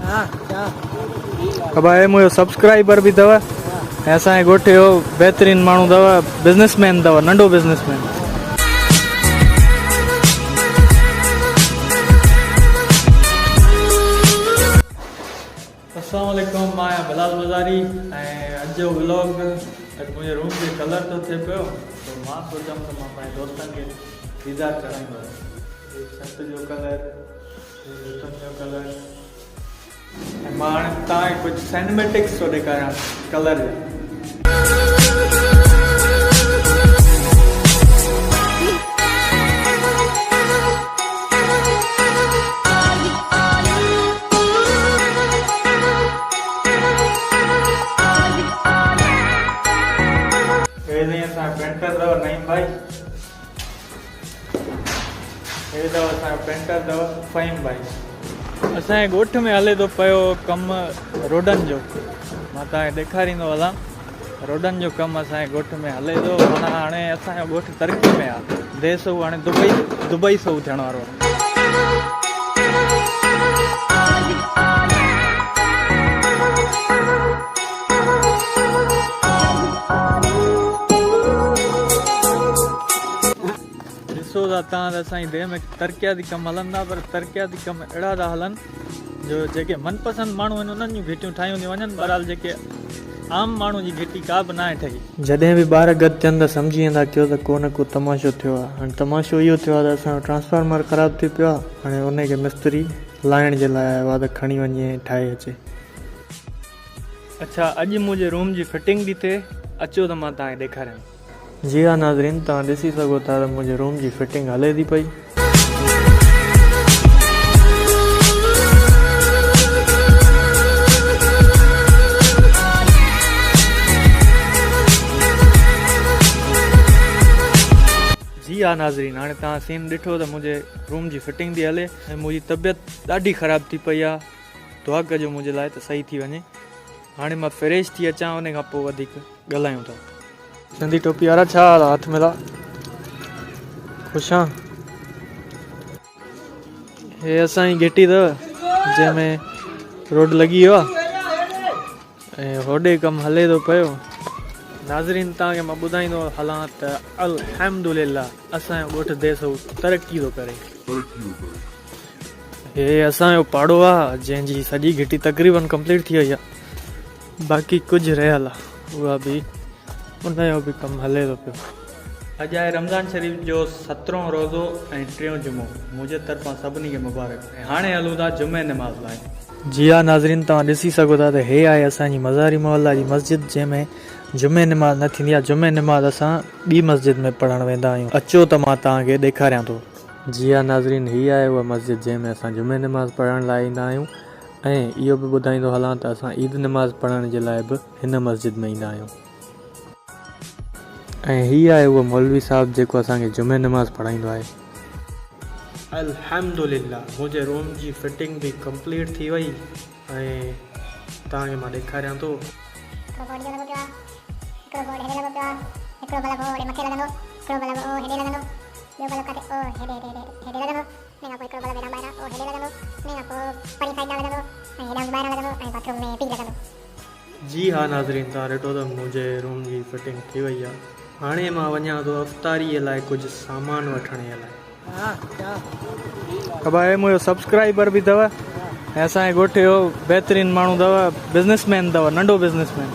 ابا هي منهنجو سبسڪرائبر به اٿو ۽ اسان جي ڳوٺ جو بهترين ماڻهو اٿو بزنس مين اٿو ننڍو بزنس مين. اسلام عليڪم مان آهيان بلال مزاري ۽ اڄ جو ولاگ اڄ منهنجي روم تي ڪلر ٿو ٿئي پيو تو مان سوچيم ته مان پنهنجي دوستن کي ديدار ڪرائيندس ڇت جو ڪلر جوتن جو ڪلر ۽ مان هاڻي توهان کي ڪجهه سينيميٽڪس ٿو ڏيکاريان ڪلر جا. هي سائين اسان جو پينٽر اٿو نعيم ڀائي. هي اٿو اسان جو پينٽر اٿو فهيم ڀائي. اسان جي ڳوٺ ۾ هلي ٿو پيو ڪم روڊن جو مان توهان کي ڏيکاريندو هلان روڊن جو ڪم اسان جي ڳوٺ ۾ هلي ٿو معنيٰ هاڻي اسان جو ڳوٺ ترقي ۾ آ ديس هو هاڻي دبئي دبئي سو ٿيڻ وارو آ. ڏسو ٿا تان ته اسان جي ديهه ۾ ترقياتي ڪم هلن ٿا پر ترقياتي ڪم اهڙا ٿا هلن جو جيڪي من پسند ماڻهو آهن انهن جون گهٽيون ٺاهيون ٿيون وڃن بهرحال جيڪي عام ماڻهو جي گهٽي ڪا به ناهي ٺهي. جڏهن به ٻار گڏ ٿين ته سمجهي ويندا ڪيو ته ڪو نه ڪو تماشو ٿيو آهي. هاڻي تماشو اهو ٿيو آهي ته اسان جو ٽرانسفارمر خراب ٿي پيو آهي هاڻي ان کي مستري لاهڻ جي لاء آيو آهي ته کڻي وڃي ۽ ٺاهي اچي. اڇا اڄ منهنجي روم جي فٽنگ ٿي ٿئي اچو ته مان توهان کي ڏيکاريان. جي ها ناظرين توهان ڏسي سگهو ٿا ته منهنجي روم جي فٽنگ هلي ٿي پئي. جي ها ناظرين هاڻي توهان سين ڏٺو ته منهنجي روم جي فٽنگ ٿي هلي ۽ منهنجي طبيعت ڏاڍي خراب ٿي پئي آ دعا ڪجو منهنجي لاء ته صحيح ٿي وڃي هاڻي مان فريش ٿي اچان ان کان پوء وڌيڪ ڳالهايون ٿا. سنڌي ٽوپي وارا ڇا حال آ هٿ ملا خوش آن. هي اسان جي گهٽي اٿو جنهن ۾ روڊ لڳي ويو آ ۽ هوڏي ڪم هلي ٿو پيو. ناظرين توهان کي مان ٻڌائيندو هلان ته الحمدلله اسان جو ڳوٺ ديسو ترقي ٿو ڪري. هي اسان جو پاڙو آ جنهن جي سڄي گهٽي تقريبن ڪمپليٽ ٿي وئي آ باقي ڪجهه رهيل آ اها به ان جو به ڪم هلي ٿو پيو. اڄ آهي رمضان شريف جو سترهون روزو ۽ ٽيون جمعو منهنجي طرفان سڀني کي مبارڪ ۽ هاڻي هلون ٿا جمعي نماز لاء. جي ها ناظرين توهان ڏسي سگهو ٿا ته هي آهي اسان جي مزاري محله جي مسجد جنهن ۾ جمعي نماز نه ٿيندي آهي جمعي نماز اسان ٻي مسجد ۾ پڙهڻ ويندا آهيون اچو ته مان توهان کي ڏيکاريان ٿو. جي ها ناظرين هي آهي اها مسجد جنهن ۾ اسان جمعي نماز پڙهڻ لاء ايندا آهيون ۽ اهو به ٻڌائيندو هلان ته اسان عيد نماز پڙهڻ جي لاء به هن مسجد ۾ ايندا آهيون. ۽ هي آهي اهو مولوي صاحب جيڪو اسان کي جمعي نماز پڙهائيندو آهي. الحمدلله منهنجي روم جي فٽنگ به ڪمپليٽ ٿي وئي ۽ توهان کي مان ڏيکاريان ٿو. هڪڙو بورڊ اهو لڳو پيو آهي، هڪڙو بورڊ هيڏي لڳو پيو آهي، هڪڙو بلب هو هوڏي مٿي لڳندو، هڪڙو بلب او هيڏي لڳندو، ٻيو بلب ڪاٿي او هيڏي هيڏي هيڏي هيڏي لڳندو، ان کان پوء هڪڙو بلب هيڏانهن ٻاهران او هيڏي لڳندو، ان کان پوء پرين سائيڊ ڏانهن لڳندو ۽ هيڏانهن به ٻاهران لڳندو ۽ باٿ روم ۾ به لڳندو. جي ها ناظرين توهان ڏٺو ته منهنجي روم جي فٽنگ ٿي وئي آهي هاڻي مان وڃان ٿو افطاري لاء ڪجهه سامان وٺڻ جي لاء. ابا هي منهنجو سبسڪرائبر به اٿو ۽ اسان جي ڳوٺ جو بهترين ماڻهو اٿو بزنس مين اٿو ننڍو بزنس مين.